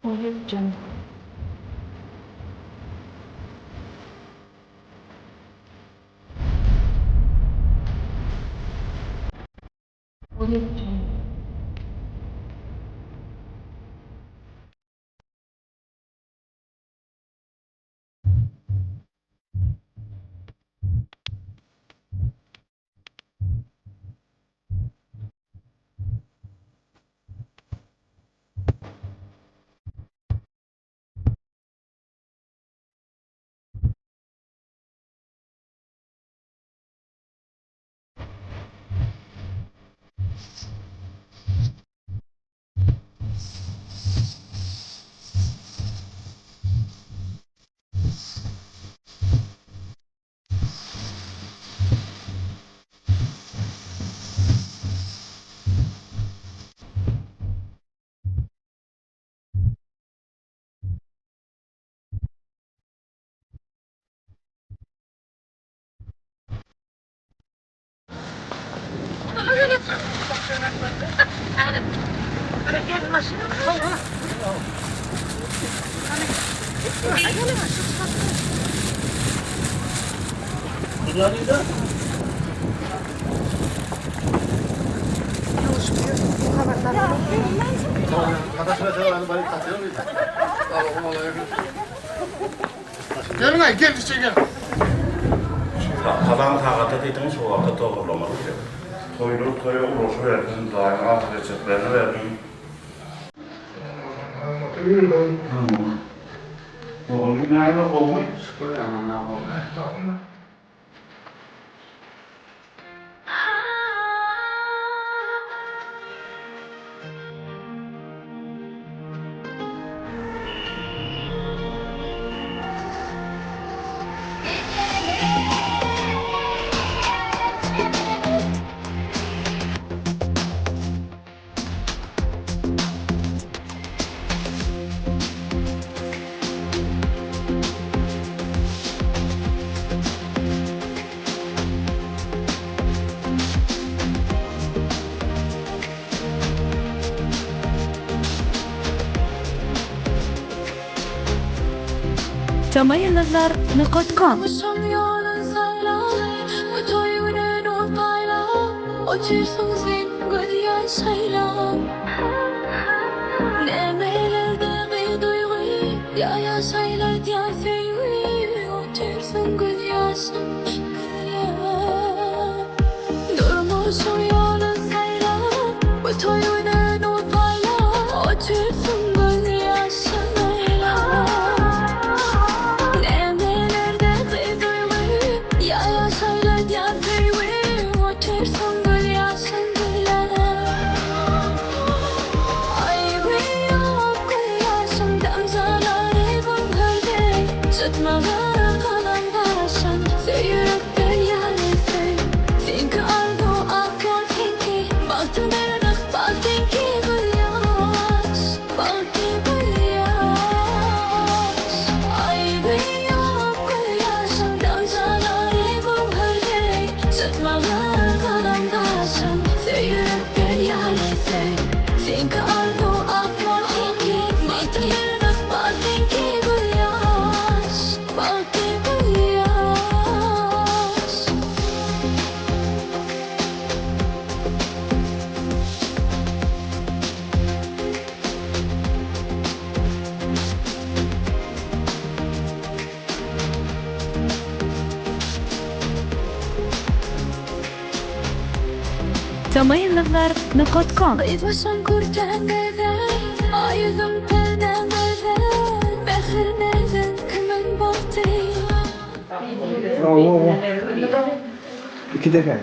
Audio Jungle. Audio Jungle. Geliň-aý, gel içe gel. Salam sagada diýdiň şu wagta dogrulamaly gerek. Toýlar toýa ulaşybersin Hudaýyň ahyretjetlerini bersin. Ogul näme gowmy? Şükür ýaman gowy. Tamaýyldyzlar.com Tamaýyldyzlar.com İki defa.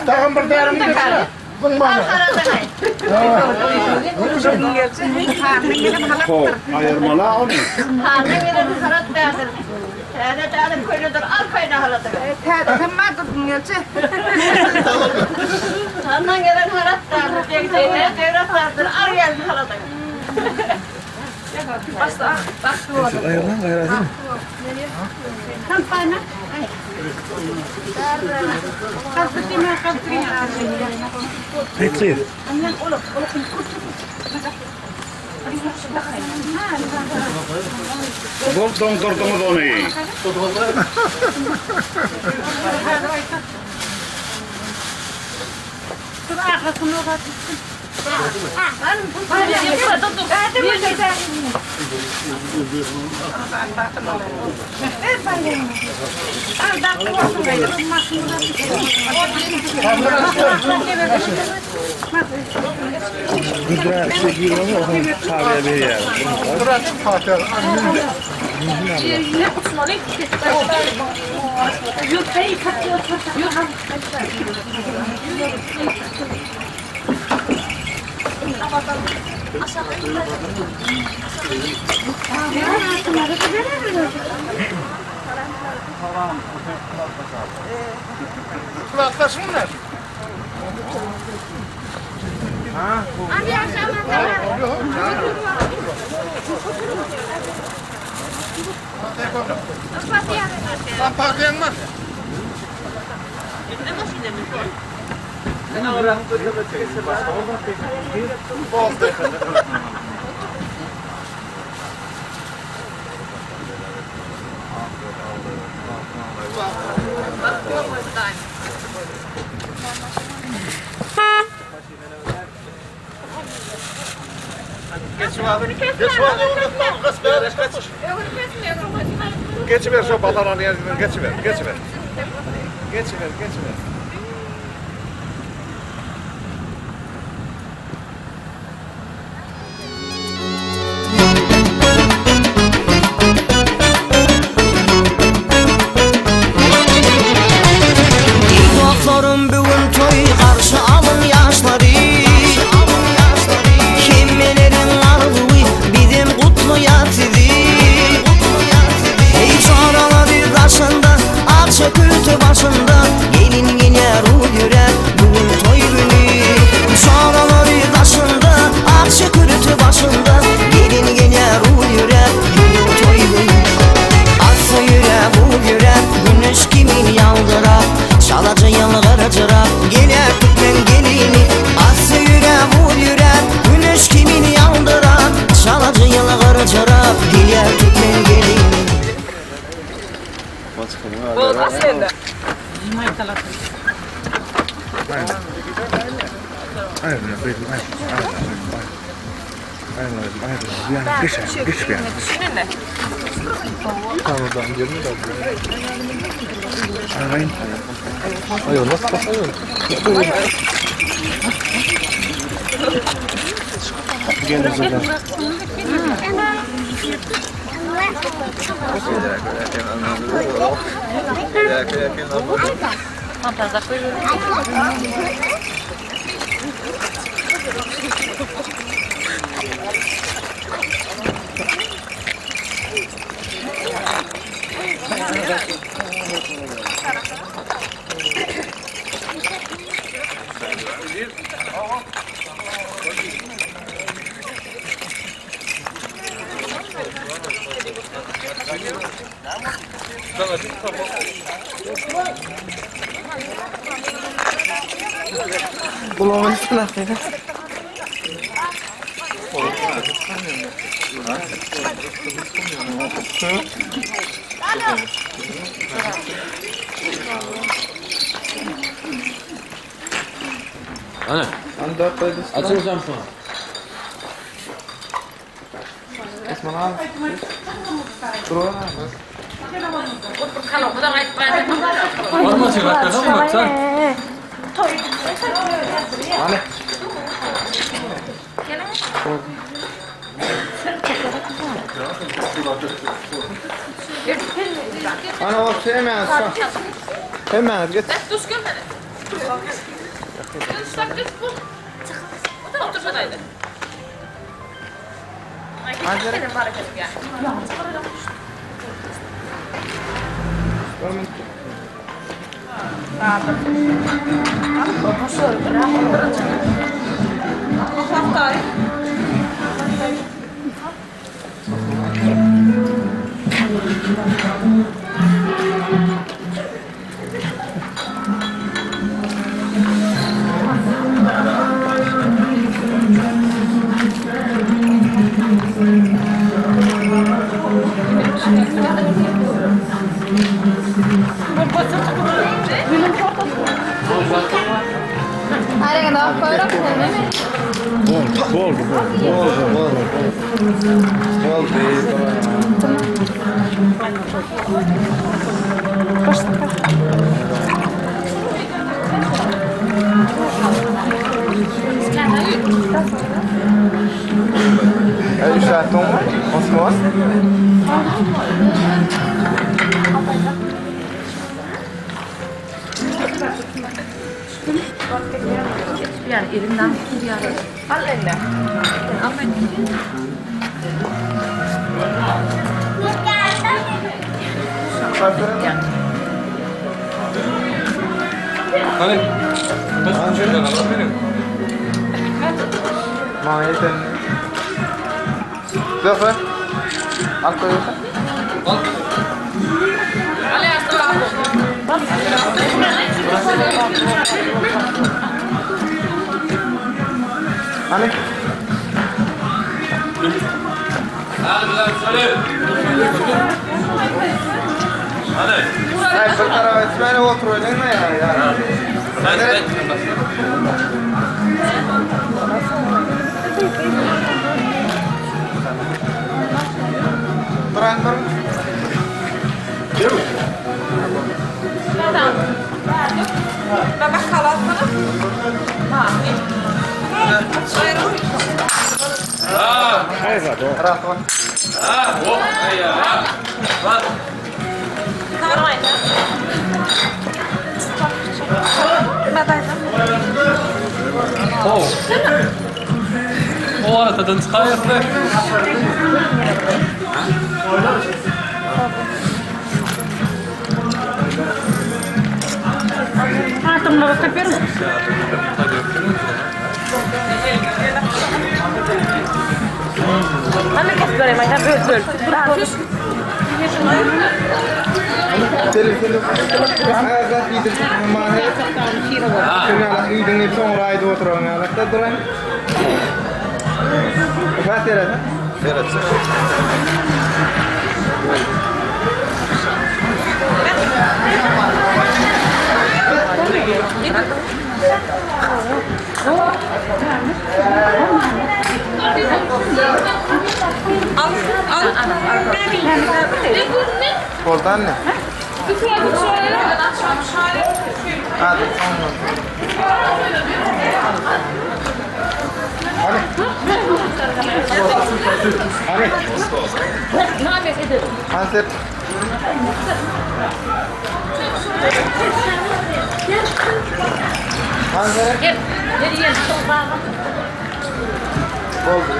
Dagam bir därim geçme. Aýyrmaly ony. Bol doňdurdyňyz ony. Kulaklaşınlar. Sen partiyen var. Geçiver şu badananı yerinden geçiver, geçiver. Geçiver, geçiver. Dostlarım bugün toy karşı alın yaşları Kimmelerin arzuyu bizim kutlu ya sizi Hey çağraları taşında Akça kültü başında Gelin gelir o yürek bugün toy günü Çağraları taşında Akça kültü başında Gelin gelir o yürek bugün toy günü Aksa yürek bu yürek Güneş kimin yaldıra Çalacı yılgırcıra Gelir Türkmen gelini Aksa yürek bu yürek Güneş kimin yaldıra Çalacı yılgırcıra Gelir Türkmen gelini Gelinjekler. Açılacağım sana. Varma sen hakikaten bak sen. Ana bak hemen Hemen geç. Dur görmedi. Dur dur bu. Otur otur Hey, chaton, on se voit? Hani? Anca. Maňa ýeten. Zöhre. Al koy. Hani? Hadi. Ay bir tarafa etmeli otur öyle mi ya? ya? Hadi. Duran durun. Rahat ol. O aradadan çıkarttı. Tele tele. Ha zat iýdir. Maňa. Şunu ala iýdiň diýip soňra aýdyp oturan ýaly. Da duran. Rahat ýere. Boldan ne? Hadi soňra. Hadi. Hany. Hany sep. Hany sep. Gel. Gel gel. Boldy.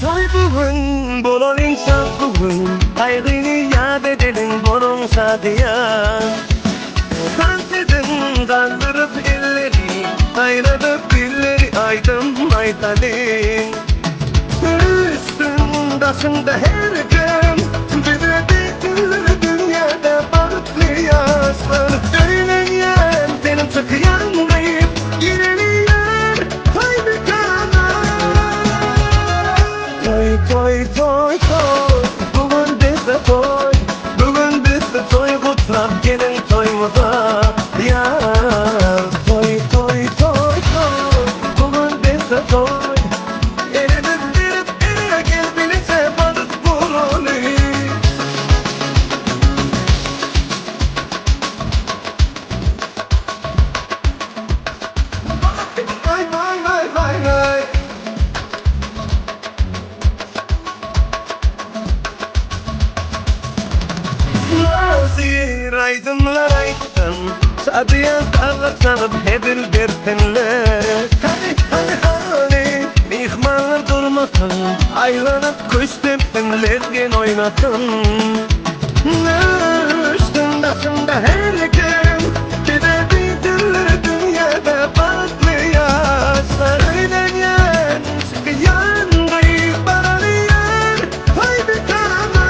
Toý bu gün, bolalyň şat bu gün, Gaýgyny ýat edeliň, boluň şadyýan. Tans ediň, galdyryp elleri, Saýradyp dilleri aýdym aýdalyň. Üstün daşyňda her kim, Bize degil dünýäde bagtly ýaşlar. Öýlenýän, senem çykýaň gaýyp, Gireliň toý mekana. Toý, toý, toý, toý, bu gün bizde toý, Bu gün bizde toý gutlap geliň toýumyza, ýar. Toý, toý, toý, toý, bu gün bizde toý, Elimiz berip ele gel birlikde balyk bolaly. Vay vay vay vay vay. Nazir aýdymlar aýtdym, Şadyýan sazlar çalyp hezil bersinler. Hany, hany, hany, myhmanlar durmasyn, Aýlanyp küşt depsin, lezgin oýnasyn. Üstün daşynda her kim, Gidebilirler dünýäde bagtly ýaşlar. Öýlenýän, çykýan gyz baralýar, Toý mekana.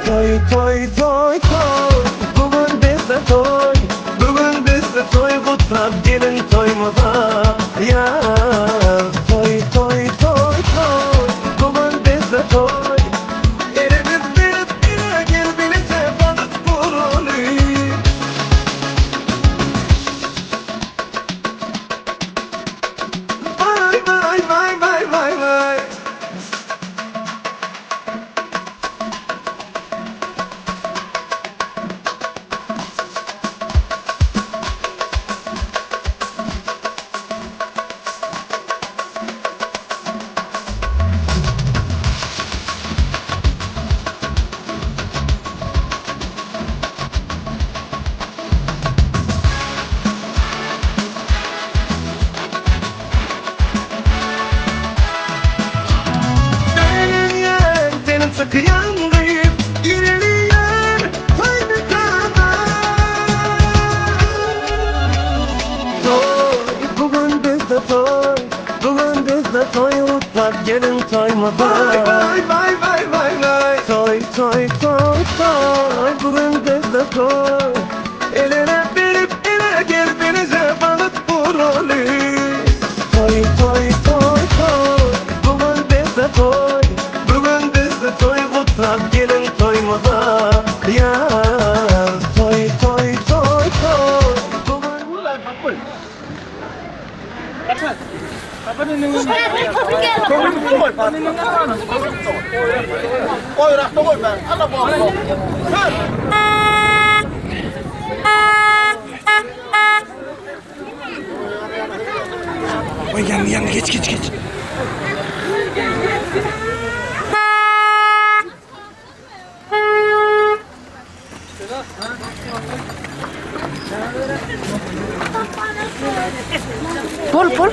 Toý, toý, toý, toý, bu gün bizde toý, Bu gün bizde toý gutlap geliň toýumyza, ýar. Toý, toý, toý, toý, bu gün bizde toý, Elimiz berip ele gel birlikde balyk bolaly. Vay vay vay vay vay vay. Öýlenýän, senem çykýaň gyz, Gireliň toý mekana. Toý, bu gün bizde toý, Bu gün bizde toý gutlap geliň toýumyza. Vay vay vay vay vay. Toý, toý, toý, toý, bu gün bizde toý, El-ele berip ele gel birlikde balyk bolaly. Toý, toý, toý, toý, bu gün bizde toý, Bu gün bizde toý gutlap geliň toýumyza, ýar. Toý, toý, toý, toý, bu gün Bol bol.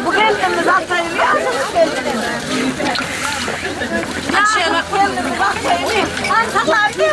Bu gelnimiz atayly ýaşaşyp geldi. Gelnimiz atayly. Atayly.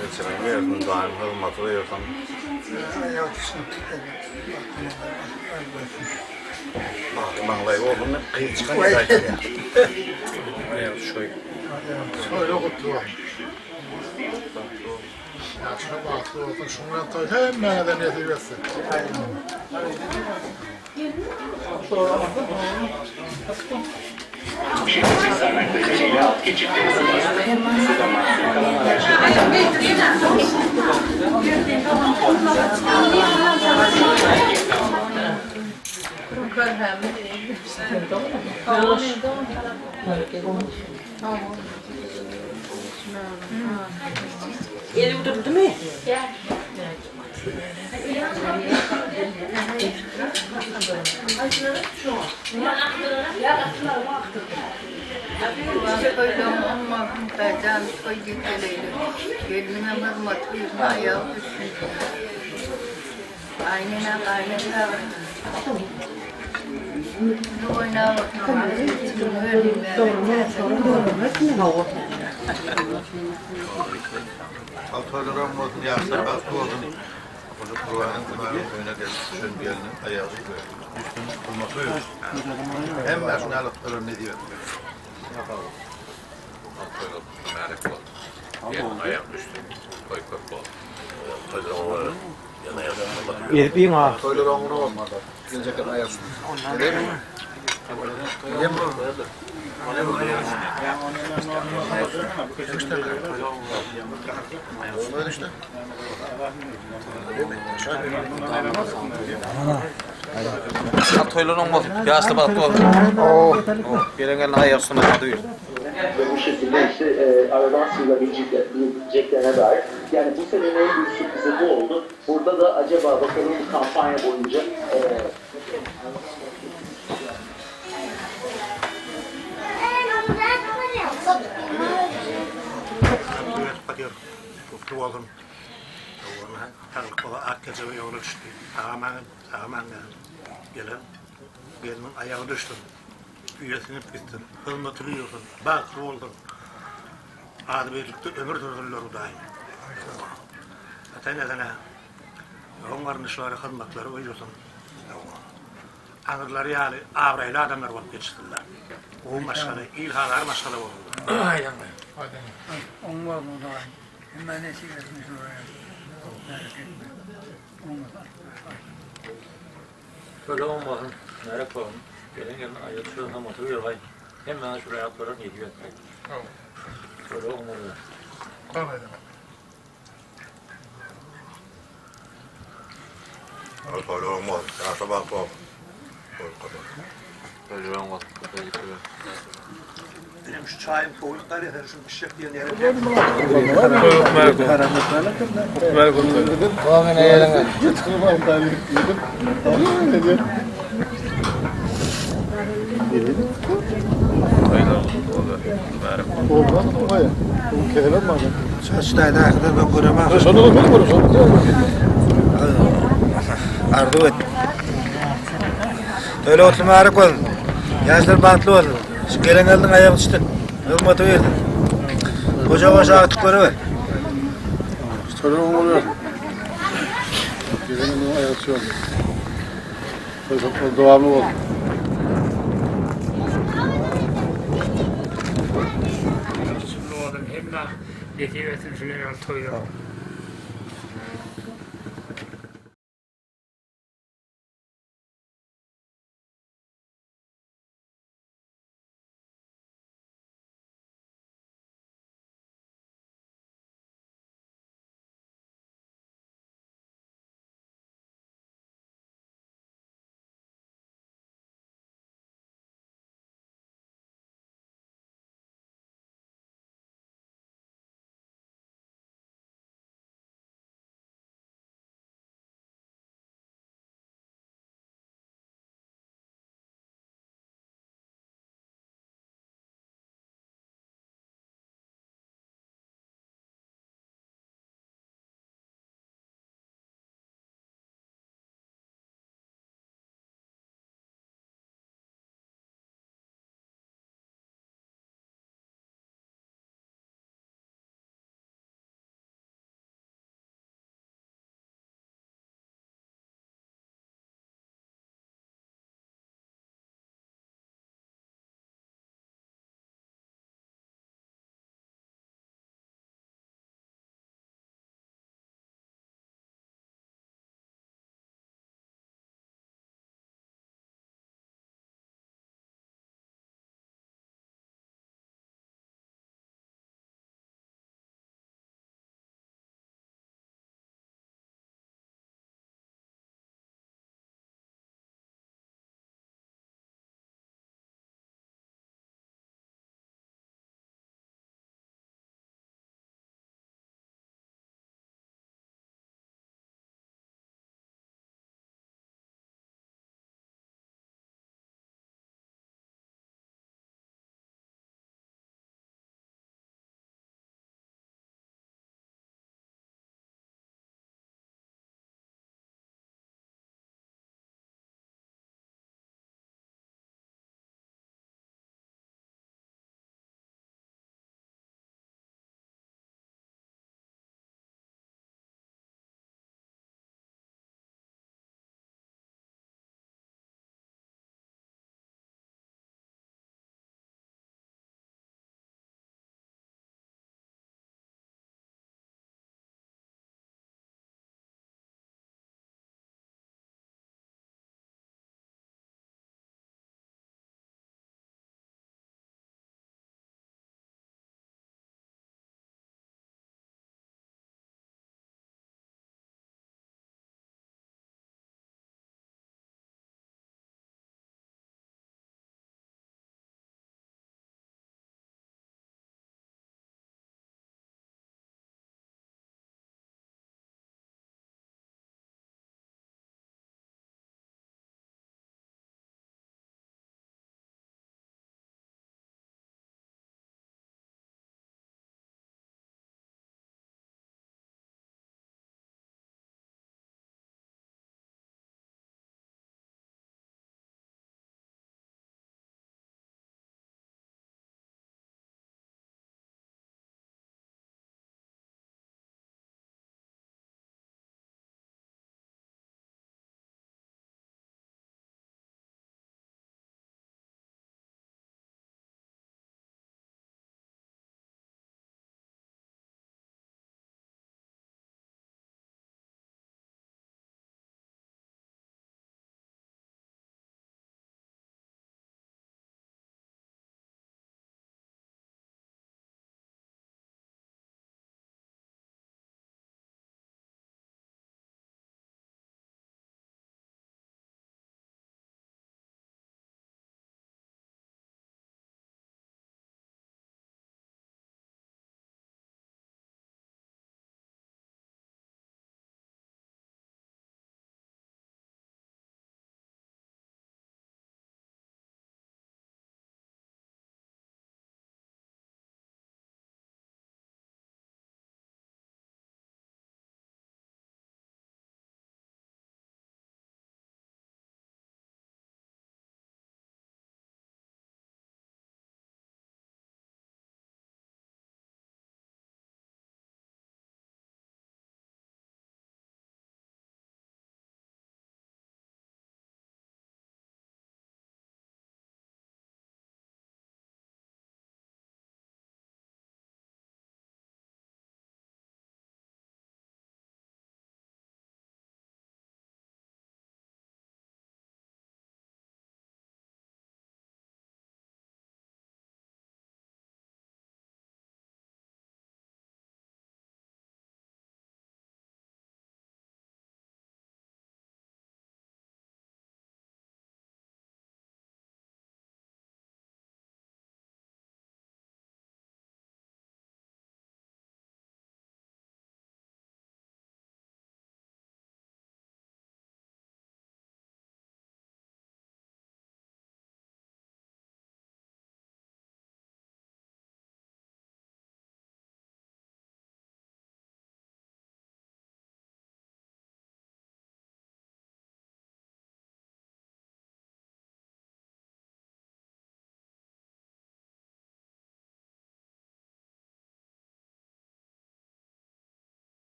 Geçiren daim hyzmaty bersin. Bagty maňlaý bolsun diýip gyz çykan ýeri aýdylýar. Şöyle gutly bolsun. Ýagşy bagtly bolsun. Şuň bilen toý hemmäňize nesip etsin. Altoylaram bolsun, ýaşlar bagtly bolsun. Hoca Kurbanyň Hudaýyň öýüne gelip düşen gelniň aýagy üstün hyzmaty buyursun. Hemme şuny alyp nesip etsin. Altoylar mübarek bolsun. Gelin aýak üstün, toý köp bolsun. Toýlar mübarek. Edip iýiň ha. Toýlar oňuna bolmaly. Geljekde aýak üstüne. Toýlar oň bolsun. Ýaşly bagtly bolsun. Gelen gelin aýak üstüne duýur. Ve bu şekilde işte e, aradan sıyrılabileceklerine dair. Yani bu senenin en büyük sürprizi bu oldu. Burada da acaba bakalım bu kampanya boyunca e, Gutly bolsun. Saglyk bola ak gejebe ýola düşdi. Sag-aman, sag-aman gelen gelniň aýagy düşsün. Öýe siňip gitsin. Hyzmatyny ýuwsun. Bagtly bolsun. Agzybirlikde ömür sürsünler Hudaýym. Ata-enesine, dogan-garyndaşlara hyzmatlary buýursyn. Aňyrlary ýaly abraýly adamlar bolup ýetişsinler. Gowy maşgala, il halar maşgala bolsunlar. Oň bolsun Hudaýym. Hemmä nesip etsin şular ýaly. Bereketli. Oň bolsun. Şöyle olmasın, mübarek olsun. Gelen gelin aýak üstüne hyzmaty buýurgaý. Hemmäňe şular ýaly toýlar nesip etsin. Şöyle olmaly. Toýlar oň bolsun. Ýaşly bagtly bolsun. Şöyle olmasın. Benim şu çayım soğuk gaýry şunu pişjek diýen ýere. Arzuw et. Toýlar gutly mübarek bolsun. Ýaşlar bagtly bolsun. Şu gelen gelniň aýagy düşsün. Hyzmaty bersin. Goja goşa agtyk görüber. Toýlar oň bolýar. Gelen gelniň aýagy düşýär. Toý dowamly bolsun. Hemmä nesip etsin şular ýaly toýlar.